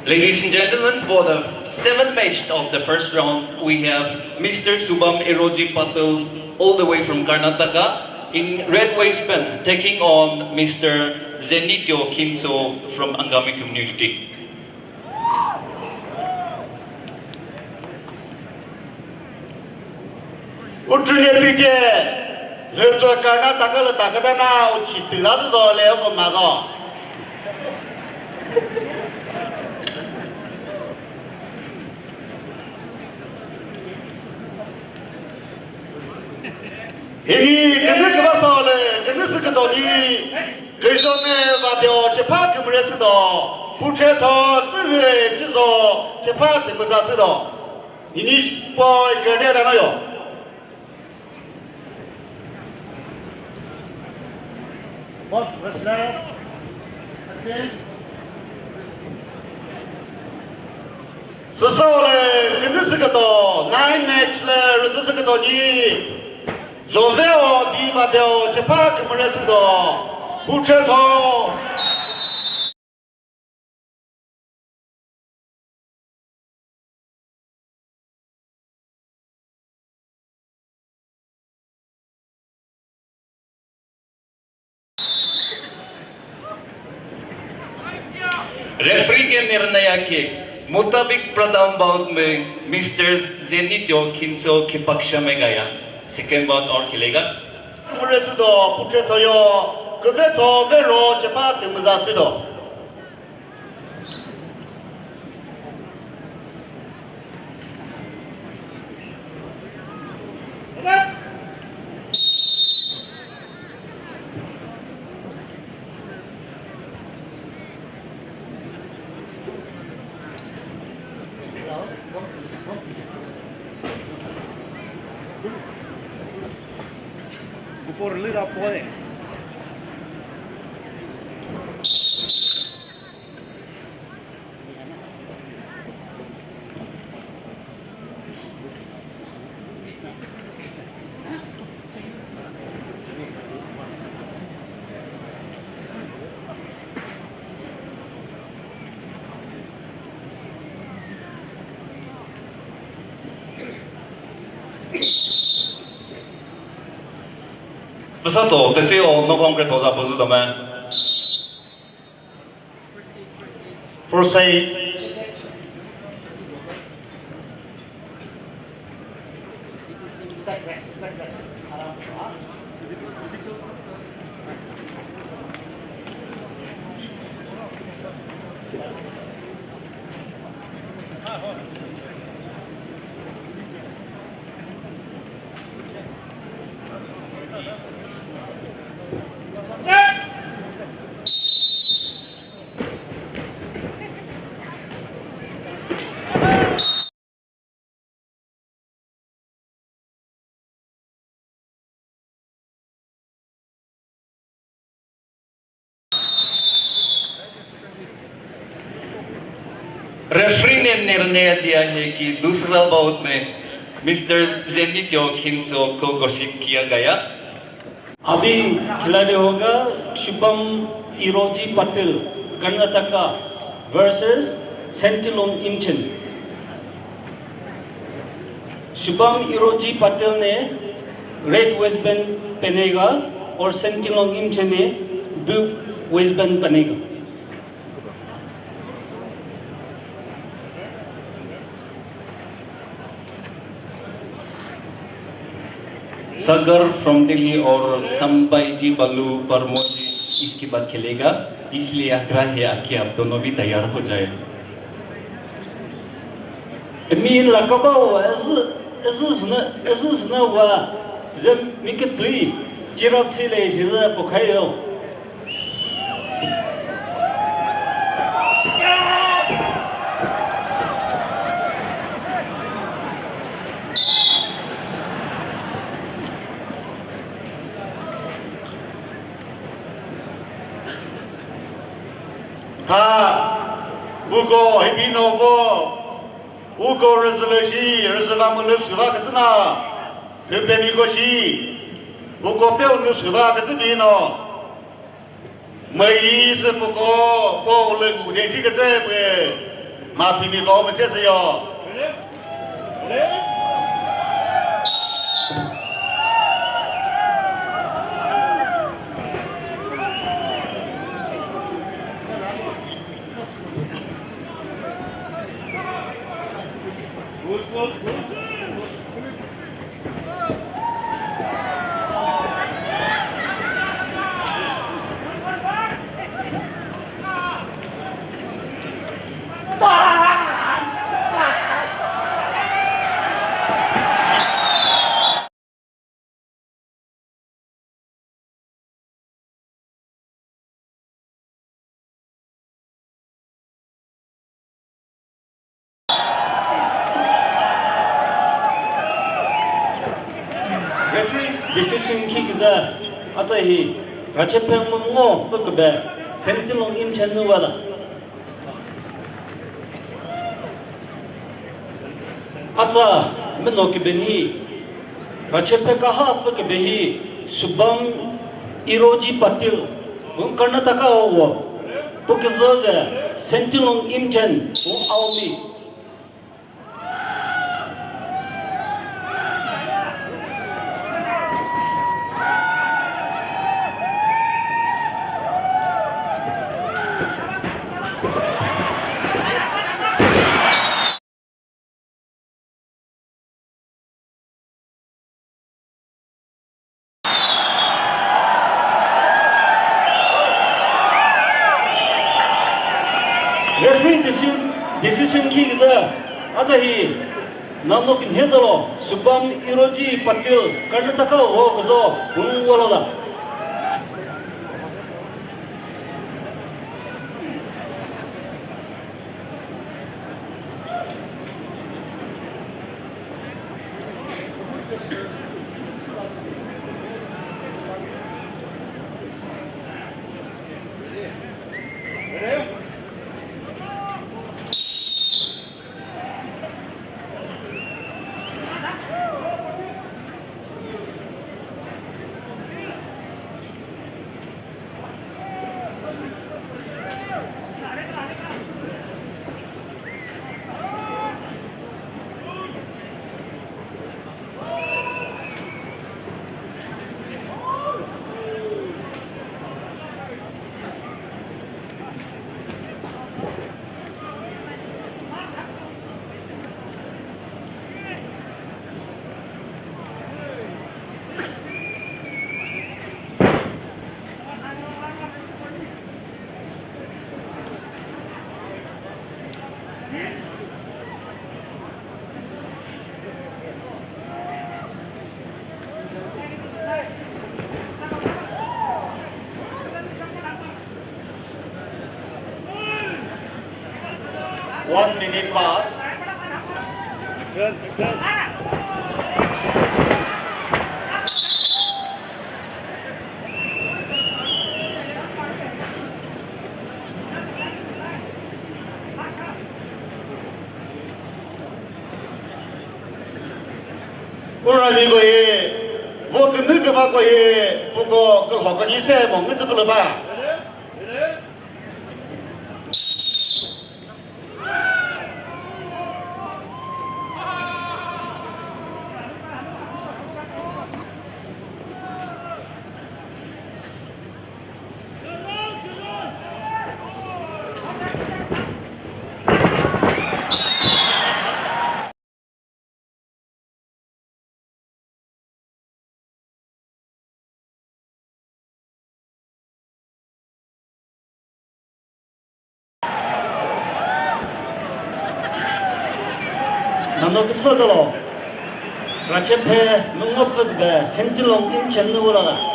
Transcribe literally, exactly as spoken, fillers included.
Ladies and gentlemen, for the seventh match of the first round, we have Mister Subham Iroji Patil, all the way from Karnataka, in red waistband, taking on Mister Zenityo Kinso from Angami community. Utrünye tüce, lütso Karnataka lü taküta na uchi tüla zü zo le uko ma zo. Hini künü kübasa le, künü sü kütoni, küzone vadeo chepha kümüre sü do, puche tho, tsühüre, chizo, chepha kümüza sü do. Hini poi kürde dano yo. First wrestler, Hussein. Süsao le künü sü küto, nine match le rüzü sü küto ni. Loveo di vadeo chepha kümüre sü do. Puche tho. Referee के निर्णय के मुताबिक प्रथम बाउट में मिस्टर जेनित्यो खिंसो के पक्ष में गया, सेकंड बाउट और खेलेगा। Mure sü do, puche thoyo, küve tho, ve ro, chepa tümüza sü do. Por lira pode. Püsa to, tetseo, no concrete to za püzü dome. Forsake. Referee ने निर्णय दिया है कि दूसरा बाउट में मिस्टर जेनित्यो खिंसो को घोषित किया गया। अभी खिलाड़ी होगा शुभम इरोजी पटेल, कर्नाटका, वर्सेस सेंटिलोंग इमचेन। शुभम इरोजी पटेल ने रेड वेस्टबैंड पहनेगा और सेंटिलोंग इमचेन ने ब्लू वेस्टबैंड पहनेगा। सागर from दिल्ली और संबाईजी बालू परमोजी इसके बाद खेलेगा, इसलिए आग्रह है कि आप दोनों भी तैयार हो जाए। Mi lakaba wa, ez, ez zna, ez zna wa, ze mi ke tui, chirap chile, ze pokhayo. Tha, buko, hibi no vo, uko resolution, resolution mu lüpsü va kütsü na, hüpemi ko shi, uko peu lüpsü va kütsü bi no. Müi sü puko, po ulü ku de thi kütsü pü. Mhaphimi ko mese sü yo. Referee decision khi küzü atsa hi Rachepheng Müngo pü kübe Sentinel Imchen nü wala. Atsa meno kübe hi Rachepheka ha pü kübe hi Subham Iroji Patil, un Karnataka wo, pü küzü ze Sentinel Imchen, un Aomi. Referee decision, decision khi küzü atsa hi nano kinhe dolo Subham Iroji Patil Karnataka wo küzü un walo da. One minute pass. Urali ko hi, vo künü küva ko hi, puko kükho künyi se mo ngütsü pülü ba. Nano kütsü dolo, Rachephe Müngo pfü kübe Sentinel Imchen nü vura.